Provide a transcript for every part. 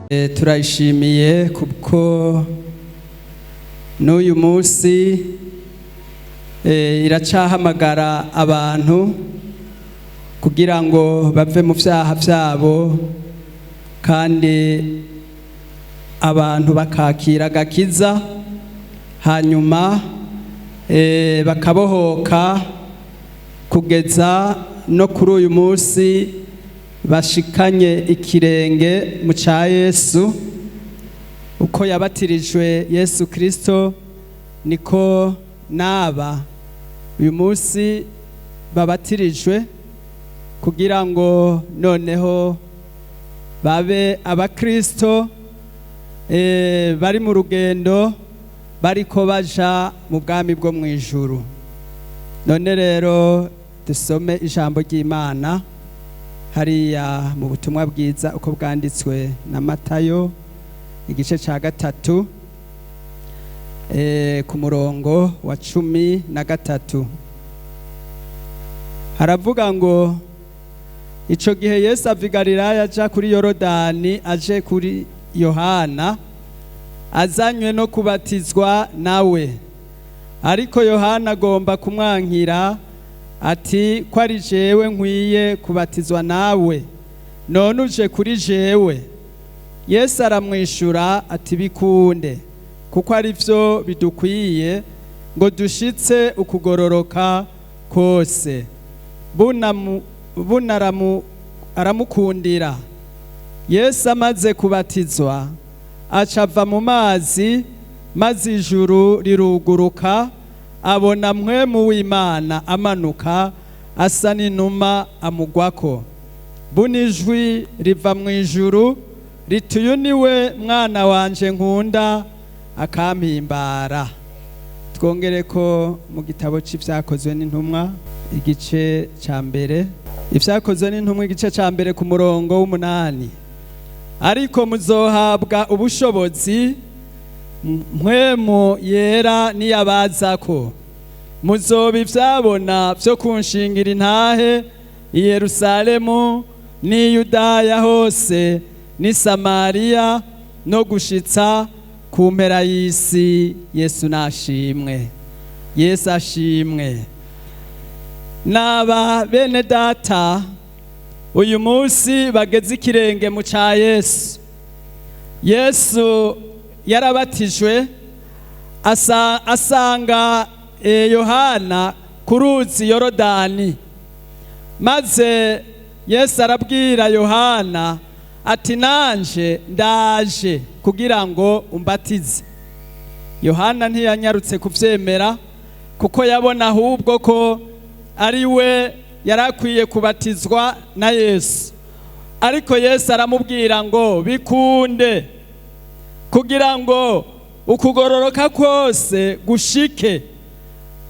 Turayishimiye kuko n'uyu munsi iracahamagara abantu kugira ngo bave mu vyaha vyabo, kandi abantu bakakira agakiza, hanyuma bakabohoka kugeza no kuri uyu munsi bashikanye ikirenge mu ca Yesu. Uko yabatirijwe Yesu Kristo, niko naba uyu munsi babatirijwe kugira ngo noneho babe abakristo bari mu rugendo bariko baja mu bwami bwo mu ijuru. None rero dusome ijambo ry'Imana hariya mu butumwa bwiza uko bwanditswe na Matayo, igice ca 3, ku murongo wa 13. Haravuga ngo: "Ico gihe Yesu ava i Galilaya aja kuri Yorodani, aje kuri Yohana, azanywe no kubatizwa nawe. Ariko Yohana agomba kumwankira, ati: 'Ko ari jewe nkwiye kubatizwa nawe, none uje kuri jewe?' Yesu aramwishura ati: 'Bikunde, kuko ari vyo bidukwiye ngo dushitse ukugororoka kose.' Bunaramu aramukundira. Yesu amaze kubatizwa, aca ava mu mazi, maze ijuru riruguruka, abona Mpwemu w'Imana amanuka asa n'inuma, amugwako. Buno ijwi riva mu ijuru riti: 'Uyu ni we mwana wanje nkunda, akampimbara.'" Twongere ko mu gitabo c'Ivyakozwe n'Intumwa, igice ca 1, Ivyakozwe n'Intumwa igice ca 1, ku murongo w'8: "Ariko muzohabwa ubushobozi Mpwemu Yera niyabazako, muzoba ivyabona vyo kunshingira intahe i Yerusalemu n'i Yudaya hose n'i Samariya no gushitsa ku mpera y'isi." Yesu nashimwe, Yesu ashimwe. Naba bene data uyu munsi bageze ikirenge mu ca Yesu. Yesu yarabatijwe, asanga Yohana ku ruzi Yorodani, maze Yesu arabwira Yohana ati: "Nanje ndaje kugira ngo umbatize." Yohana ntiyanyarutse kuvyemera, kuko yabona ahubwo ko ari we yari akwiye kubatizwa na Yesu. Ariko Yesu aramubwira ngo: "Bikunde, kugira ngo ukugororoka kose gushike."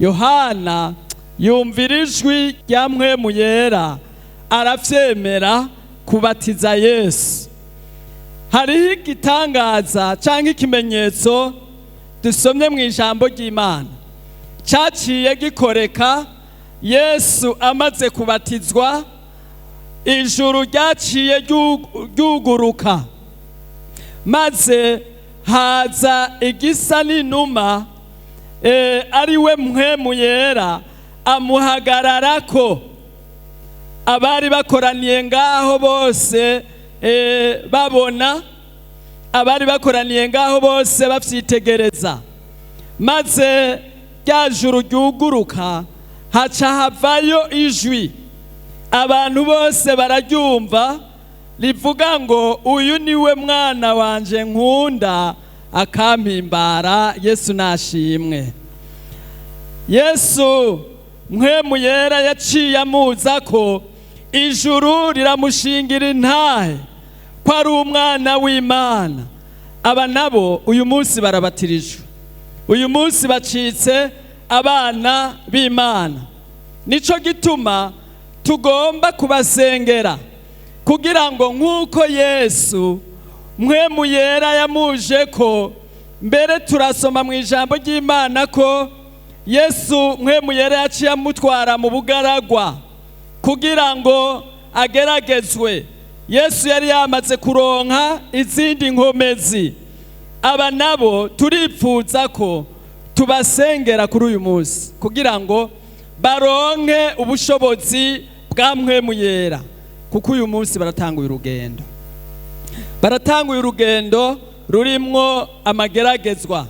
Yohana yumvira ijwi rya Mpwemu Yera, aravyemera kubatiza Yesu. Hariho igitangaza cyangwa ikimenyetso dusomye mu ijambo ry'Imana cyaciye gikoreka Yesu amaze kubatizwa. Ijuru ryaciye ryuguruka, maze haza igisa n'inuma, ari we Mpwemu Yera, amuhagararako. Abari bakoraniye ngaho bose babona, abari bakoraniye ngaho bose bavyitegereza. Maze rya juru ryuguruka, haca havayo ijwi, abantu bose bararyumva, rivuga ngo: "Uyu niwe mwana wanje nkunda, akampimbara." Yesu nashimwe. Yesu Mpwemu Yera yaciye amuza ko, ijuru riramushingira intahe ko ari umwana w'Imana. Aba nabo uyu munsi barabatirijwe, uyu munsi bacitse abana b'Imana. Nico gituma tugomba kubasengera kugira ngo nk'uko Yesu Mpwemu Yera yamuje ko, mbere turasoma mu ijambo ry'Imana ko Yesu Mpwemu Yera yaciye amutwara mu bugaragwa kugira ngo ageragezwe. Yesu yari yamaze kuronka izindi nkomezi. Aba nabo turipfuza ko tubasengera kuri uyu munsi kugira ngo baronke ubushobozi bwa Mpwemu Yera, kuko uyu munsi baratanguye urugendo, baratanguye urugendo rurimwo amageragezwa,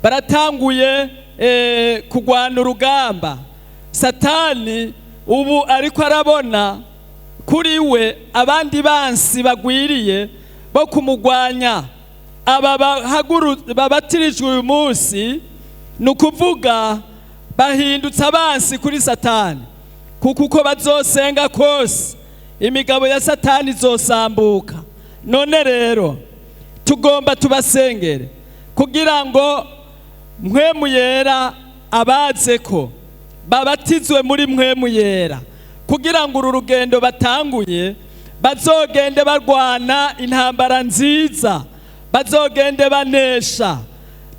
baratanguye kugwana urugamba. Satani ubu ariko arabona kuri we abandi bansi bagwiriye bo kumugwanya. Aba babatirijwe uyu munsi, ni ukuvuga bahindutse abansi kuri Satani, kuko uko bazosenga kose imigabo ya Satani izosambuka. None rero tugomba tubasengere kugira ngo Mpwemu Yera abaze ko babatizwe muri Mpwemu Yera, kugira ngo uru rugendo batanguye bazogende barwana intambara nziza, bazogende banesha.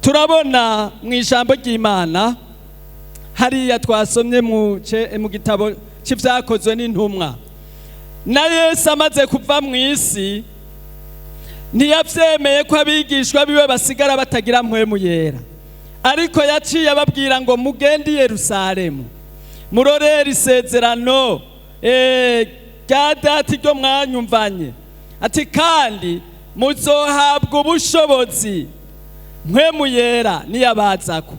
Turabona mu ijambo ry'Imana hariya twasomye mu gitabo cy'Ibyakozwe n'Intumwa, na Yesu amaze kuva mu isi ntiyabyemeye ko abigishwa biwe basigara batagira Mpwemu Yera, ariko yaciye ababwira ngo: "Mugende i Yerusalemu, murorere isezerano rya Data iryo mwanyumvanye." Ati: "Kandi muzohabwa ubushobozi Mpwemu Yera niyabazako,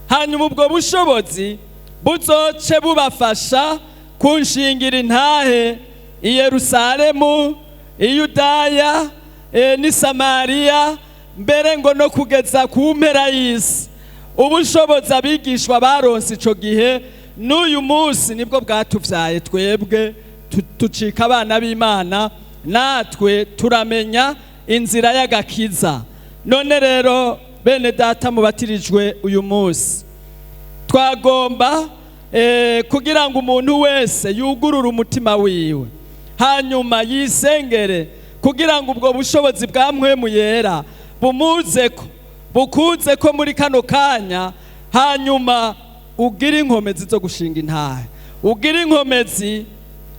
hanyuma ubwo bushobozi buzoce bubafasha kunshingira intahe i Yerusalemu, i Yudaya n'i Samariya, mbere ngo no kugeza ku mpera y'isi." Ubushobozi abigishwa baronse ico gihe, n'uyu munsi nibwo bwatuvyaye twebwe, tucika abana b'Imana, natwe turamenya inzira y'agakiza. None rero bene Data mubatirijwe uyu munsi, twagomba kugira ngo umuntu wese yugurure umutima wiwe, hanyuma yisengere kugira ngo ubwo bushobozi bwa Mpwemu Yera bumuze ko bukuze ko muri kano kanya, hanyuma ugire inkomezi zo gushinga intahe, ugire inkomezi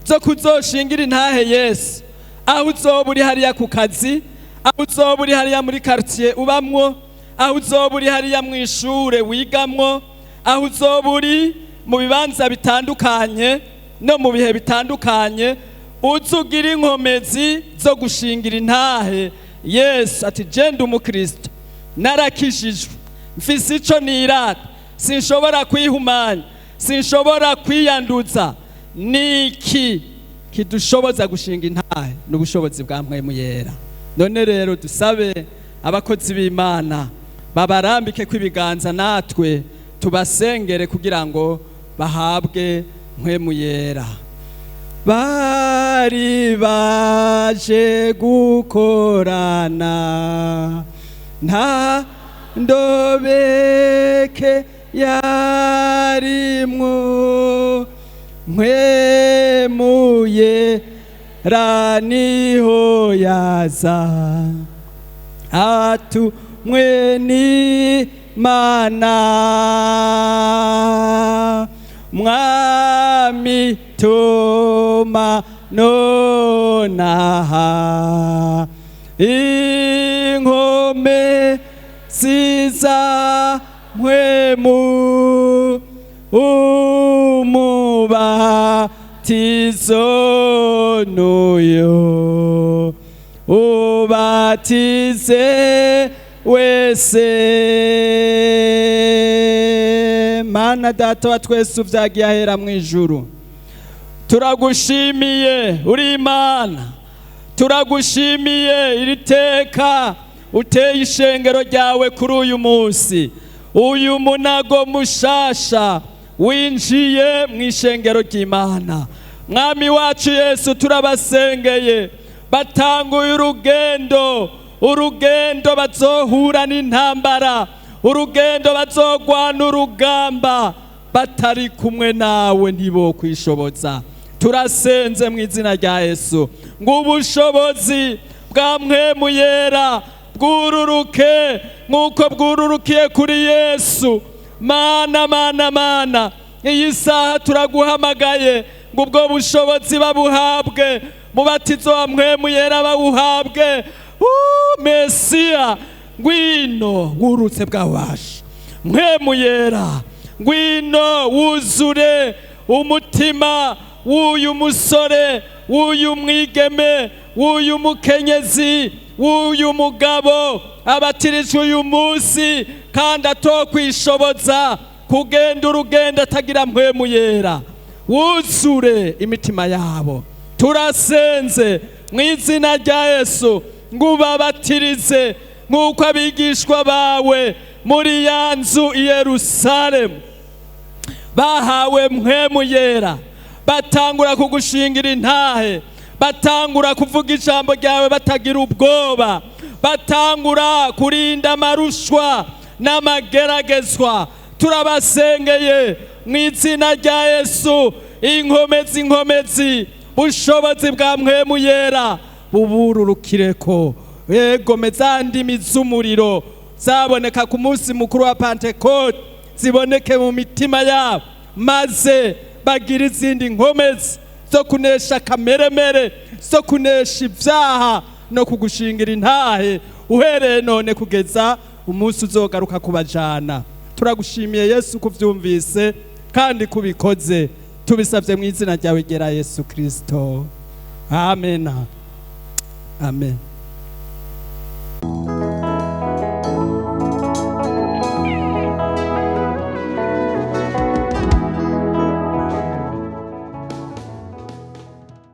zo kuzoshingira intahe Yesu aho uzoba uri, hariya ku kazi, aho uzoba uri hariya muri quartier ubamwo, aho uzoba uri hariya mu ishure wigamwo, aho uzoba uri mu bibanza bitandukanye no mu bihe bitandukanye, uze ugire inkomezi zo gushingira intahe Yesu, ati: "Jenda umukristo, narakijijwe, mfise ico nirata, sinshobora kwihumanya, sinshobora kwiyanduza." Niki kidushoboza gushinga intahe? N'ubushobozi bwa Mpwemu Yera. None rero dusabe abakozi b'Imana babarambike kw'ibiganza, natwe tubasengere kugira ngo bahabwe Mpwemu Yera. Bari baje gukorana, nta ndobeke yarimwo. Mpwemu Yera niho yaza atumwe n'Imana. Mwami, tuma nonaha inkomezi za Mpwemu, umubatizo n'uyo ubatize wese. Mana Data wa twese uvyagiye ahera mu ijuru, turagushimiye, uri Imana. Turagushimiye iri teka uteye ishengero ryawe kuri uyu munsi, uyu munago mushasha winjiye mu ishengero ry'Imana. Mwami wacu Yesu, turabasengeye batanguye urugendo, urugendo bazohura n'intambara, urugendo bazogwana urugamba. Batari kumwe nawe ntibokwishoboza. Turasenze mu izina rya Yesu ngo ubushobozi bwa Mpwemu Yera bwururuke nk'uko bwururukiye kuri Yesu. Mana, Mana, Mana, iyi saha turaguhamagaye ngo ubwo bushobozi babuhabwe. Mubatizo wa Mpwemu Yera bawuhabwe. Mesiya, ngwino wurutse bwabasha. Mpwemu Yera, ngwino wuzure umutima w'uyu musore, w'uyu mwigeme, w'uyu mukenyezi, w'uyu mugabo abatirijwe uyu munsi, kandi atokwishoboza kugenda urugendo atagira Mpwemu Yera. Wuzure imitima yabo. Turasenze mu izina rya Yesu ngo ubabatirize nk'uko abigishwa bawe muri ya nzu i Yerusalemu bahawe Mpwemu Yera, batangura kugushingira intahe, batangura kuvuga ijambo ryawe batagira ubwoba, batangura kurinda amarushwa n'amageragezwa. Turabasengeye mu izina rya Yesu, inkomezi, inkomezi, bushobozi bwa Mpwemu Yera bubururukireko. Egome za ndimi z'umuriro zaboneka ku munsi mukuru wa Pantekote ziboneke mu mitima yabo, maze bagira izindi nkomezi zo kunesha kameremere, zo kunesha ibyaha no kugushingira intahe, uhereye none kugeza umunsi uzogaruka kubajana. Turagushimiye Yesu kuvyumvise kandi kubikoze. Tubisabye mu izina ryawe gera Yesu Kristo, amena, amen.